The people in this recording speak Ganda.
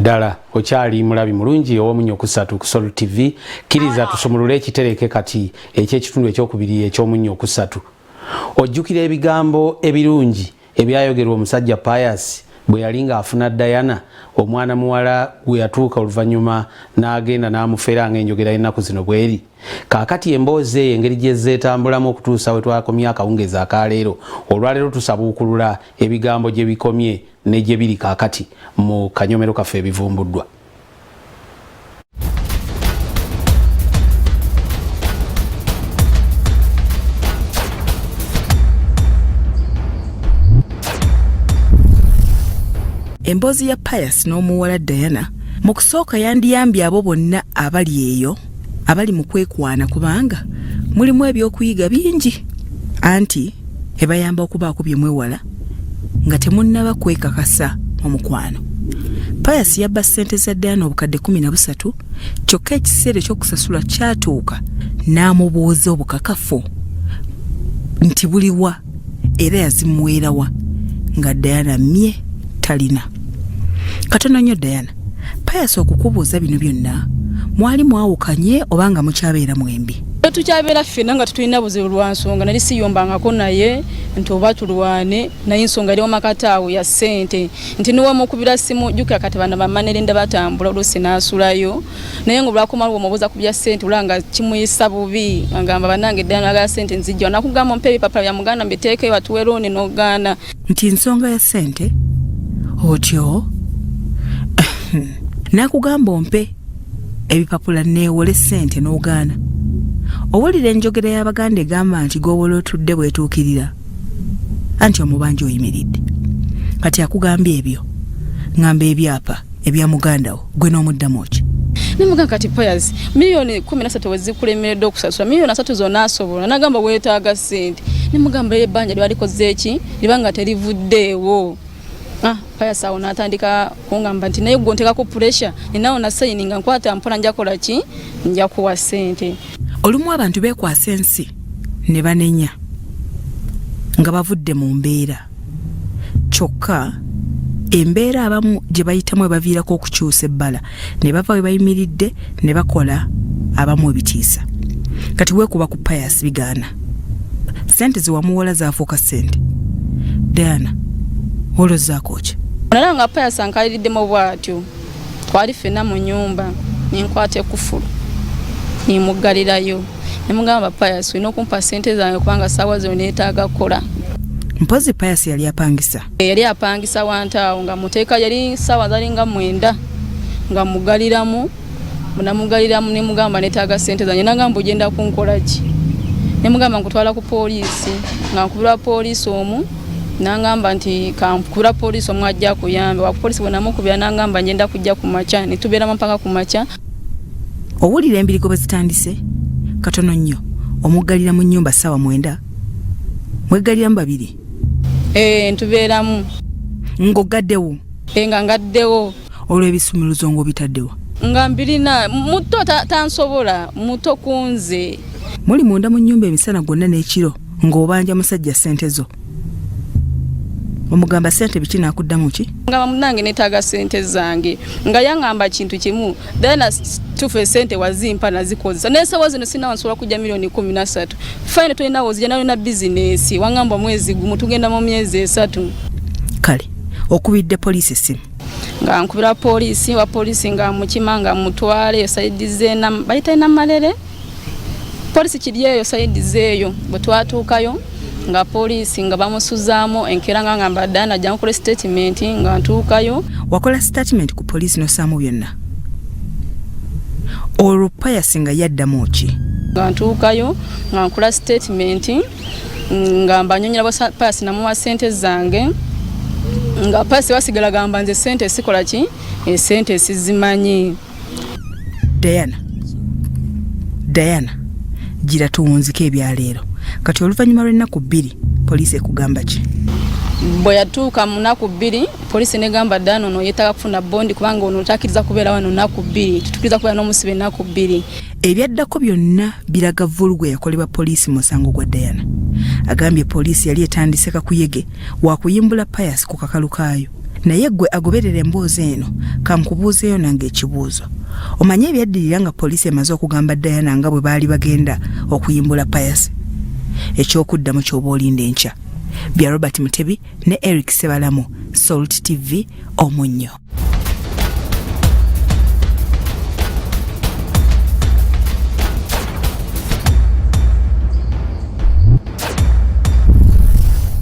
Ddala okyali mulabi mulungi ow'omunyo okusatu ku Sol TV. Kkiriza tusumulule ekitereke kati eky'ekitundu ekyokubiri eky'omunyo okusatu. Ojjukira ebigambo ebirungi ebyayogerwa omusajja Pius bwe yali ng'afuna Diana, omwana muwala gwe yatuuka oluvannyuma n'agenda n'amufera ng'enjogera y'ennaku zino bw'eri? Kaakati emboozi eyo engeri gye zeetambulamu okutuusa we twakomye akawungeezi akaleero, olwaleero tusabuukulula ebigambo gye bikomye ne gye biri kaakati mu kanyomero kaffe ebivumbuddwa. Emboozi ya Pius n'omuwala Diana mu kusooka yandiyambye abo bonna abali eyo abali mu kwekwana kubanga mulimu ebyokuyiga bingi anti ebayamba okubaako bye mwewala nga temunnaba kwekakasa mu mukwano. Pius yabba ssente za Diana obukadde 13 kyokka ekiseera eky'okusasula kyatuuka n'amubuuza obukakafu nti buliwa era yazimuweerawa nga Diana mye talina. Katono nnyo Diana, Pius okukubuuza bino byonna mwali mwawukanye oba nga mukyabeera mwembi? Tukyabeera ffenna nga tetulina buzibu lwa nsonga, nali siyombangako naye nti oba tulwane, naye ensonga yali wamakati awo ya ssente nti niwamukubira simu jjukira kati bano bamanerinda batambula oluusi n'asulayo, naye nga olwakomawo omubuuza ku bya ssente olaba nga kimuyisa bubi, agamba bannange ddala nagala ssente nzijja nakugamba ompe ebipapula bya muganda mbiteekeyo batuwe looni n'ogaana. Nti nsonga ya ssente otyo nakugamba ompe ebipapula neewole ssente n'ogaana. Owulira enjogera y'Abaganda egamba nti g'owola otudde bwetuukirira, anti omubanja oyimiridde. Kati akugambye ebyo, ngamba ebyapa ebya muganda wo gwe n'omuddamu ki? Nemugamba kati Pius, miliyoni 13 wezikulemeredde okusasula, miliyoni 3 zonna asobola. Nagamba weetaaga ssente. Nemugamba ebbanja lyalikoze ki liba nga terivuddeewo. Pius awo n'atandika kungamba nti naye gwe onteekako pressure, ninawo na sayini nga nkwata mpola nja kukola ki, nja kuwa ssente. Olumu abantu beekwasa ensi ne banenya nga bavudde mu mbeera, kyokka embeera abamu gye bayitamu ebaviirako okukyusa ebbala ne bava we bayimiridde ne bakola abamu ebitiisa. Kati weekuba ku Pius bigaana, ssente ze wamuwola zaafuuka ssente. Diana, olozzaako ki? Nalaba nga Pius ankaliriddemu bw'atyo, twali ffenna mu nnyumba ne nkwata ekufulu ne muggalirayo ne mugamba Pius olina okumpa ssente zange kubanga ssaawa zino neetaaga kukola. Mpozi Pius yali apangisa? Yali apangisa wantu awo nga muteeka, yali ssaawa zalinga 9 nga mugaliramu, namugaliramu ne mugamba neetaaga ssente zange, nagamba ogenda kunkola ki? Ne mugamba nkutwala ku poliisi, nga nkubira poliisi omu nangamba nti kankubira poliisi omu ajja akuyambe. Wa poliisi bwe namukubira nangamba ngenda kujja ku makya, ne tubeeramu mpaka ku makya. Owulira embirigo bwe zitandise? Katono nnyo omuggalira mu nnyumba ssaawa 9, mweggaliramu babiri? Ntubeeramu. Ng'oggaddewo? Nga ngaddewo. Olwo ebisumuluzo ng'obitaddewa? Nga mbirina, muto tansobola, muto ku nze. Muli munda mu nnyumba emisana gwonna n'ekiro ng'obanja musajja ssente zo. Omugamba ssente biki n'akuddamu ki? Ngamba munnange neetaaga ssente zange. Nga yangamba kintu kimu, Diana tufe ssente wazimpa nazikozesa. N'ensawo zino sirina nsobola kujja miliyoni 13. Fine tolina wozijja nalina bizinensi. Wangamba omwezi gumu tugenda mu myezi 3. Kale okubidde poliisi essimu. Nga nkubira poliisi, wa poliisi nga mukima nga mutwale eyo sayidi z'ena bayita Namalere. Poliisi kiri eyo sayidi z'eyo bwe twatuukayo nga poliisi nga bamusuzaamu enkeera nga ngamba Diana ajja nkole sitatimenti nga ntuukayo. Wakola sitatimenti ku poliisi n'ossaamu byonna? Olwo Pius nga yaddamu ki? Nga ntuukayo nga nkola sitatimenti nga mbanyonyola bwa Pius namuwa ssente zange nga Pius basigala gamba nze ssente sikola ki? Essente sizimanyi. Diana, Diana, gira tuwunzike ebyaleero. Kati oluvannyuma lw'ennaku 2 poliisi ekugamba ki? Bwe yatuuka mu nnaku 2 poliisi negamba Diana ono yeetaaga kufuna bondi kubanga ono takkiriza kubeera wano nnaku 2, tetukkiriza kubeera n'omusibe ennaku 2. Ebyaddako byonna biraga vvulugu eyakolebwa poliisi mu musango gwa Diana. Agambye poliisi yali etandise kakuyege wa kuyimbula Pius ku kakalu kaayo. Naye ggwe agoberera emboozi eno, kankubuuzeeyo nange ekibuuzo. Omanyi ebyaddirira nga poliisi emaze okugamba Diana nga bwe baali bagenda okuyimbula Pius? Eky'okuddamu ky'oba olinda enkya. Bya Robert Mutebi ne Eric Sebalamu, Salt TV, Omunnyo.